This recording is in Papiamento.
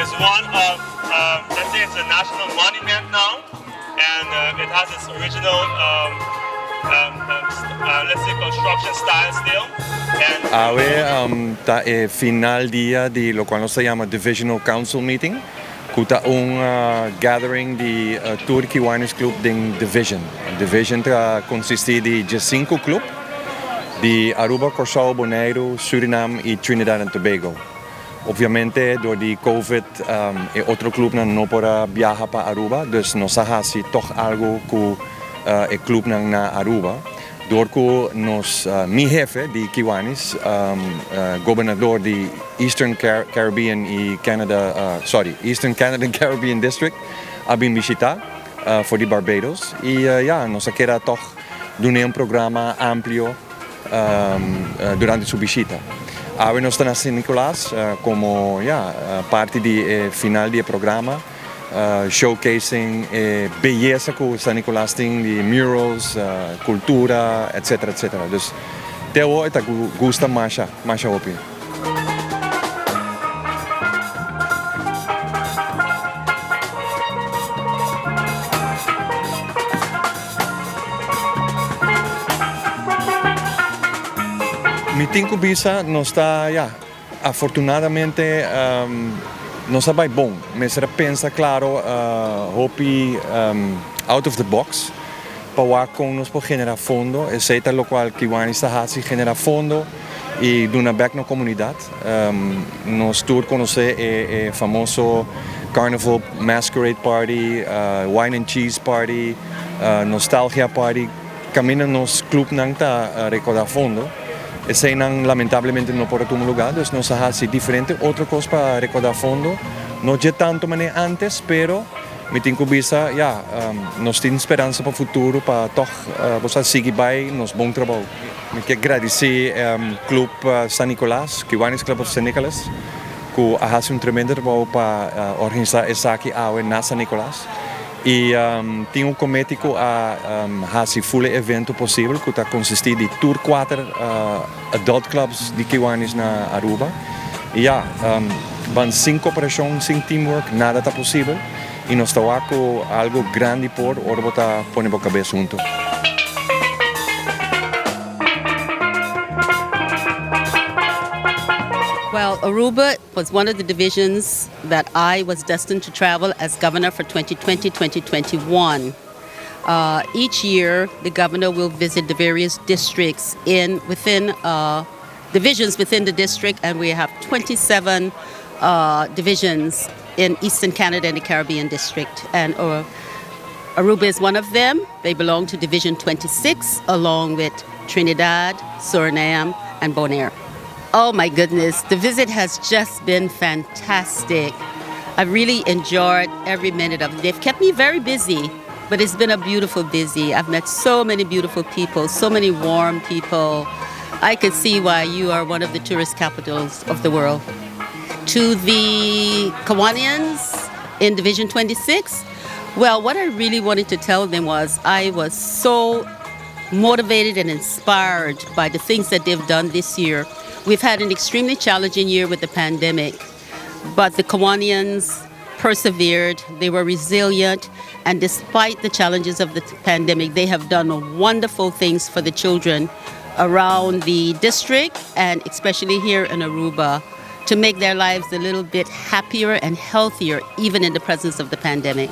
is one of, um, let's say it's a national monument now, and uh, it has its original, um, um, um, uh, let's say, construction style still. And Awe um, ta e final dia di loke nos ta yama Divisional Council Meeting, ku ta un uh, gathering di uh, tur Kiwanis Club den Division. Division ta konsistí di 5 klup di Aruba, Kòrsou, Boneiru, Surinam i Trinidad and Tobago. Obviamente, dor di COVID um, e otro klupnan no por a biaha pa Aruba, dus nos a hasi toch algo ku uh, e klupnan na Aruba. Dor ku nos, uh, mi hefe di Kiwanis, um, uh, gobernador di Eastern Car Caribbean i Canada, uh, sorry, Eastern Canada and Caribbean District, a bin bishitá uh, for di Barbados. I uh, ja, nos a keda toch duna un programa amplio um, uh, durante su bishita. Awe nos ta na San Nicolas uh, komo ja, uh, parti di eh, final di e programa, showcasing e beyesa ku San Nicolas tin, di murals, uh, kultura, etc. etc. Dus te awor ta gusta masha, masha hopi. Mi tin ku bisa, nos ta, ja, afortunadamente um, nos a bai bon. Mester a pensa klaro uh, hopi um, out of the box pa wak kon nos por generá fondo. Esei ta loke Kiwanis ta hasi, generá fondo i duna bèk na komunidat. Um, nos tur konosé e, e famoso Carnival Masquerade Party, uh, Wine and Cheese Party, uh, Nostalgia Party. Kaminda nos klupnan ta uh, rekoudá fondo. Eseinan lamentablemente no por a tuma lugá, dus nos a hasi diferente otro kos pa rekoudá fondo. No dje tantu manera antes, pero mi tin ku bisa, ja, um, nos tin speransa pa futuro pa toch uh, bo sigui bai nos bon trabou. Mi ke gradisí um, Club uh, San Nicolas, Kiwanis Club of San Nicolas, ku a hasi un tremendo trabou pa uh, organisá esaki awe na San Nicolas. I um, tin un komité ku a um, hasi full evento posibel, ku ta konsistí di tur kuater uh, adult clubs di Kiwanis na Aruba. I ja, um, ban sin kooperashon, sin teamwork, nada ta posibel. I nos ta ku algo grandi por ora bo ta pone bo kabes huntu. Well, Aruba was one of the divisions that I was destined to travel as governor for 2020 2021. Each year, the governor will visit the various districts in within divisions within the district, and we have 27 divisions in Eastern Canada and the Caribbean District. And Aruba is one of them. They belong to Division 26, along with Trinidad, Suriname, and Bonaire. Oh my goodness, the visit has just been fantastic. I really enjoyed every minute of it. They've kept me very busy, but it's been a beautiful busy. I've met so many beautiful people, so many warm people. I could see why you are one of the tourist capitals of the world. To the Kiwanians in Division 26, well, what I really wanted to tell them was I was so motivated and inspired by the things that they've done this year. We've had an extremely challenging year with the pandemic, but the Kiwanians persevered, they were resilient, and despite the challenges of the pandemic, they have done wonderful things for the children around the district and especially here in Aruba to make their lives a little bit happier and healthier, even in the presence of the pandemic.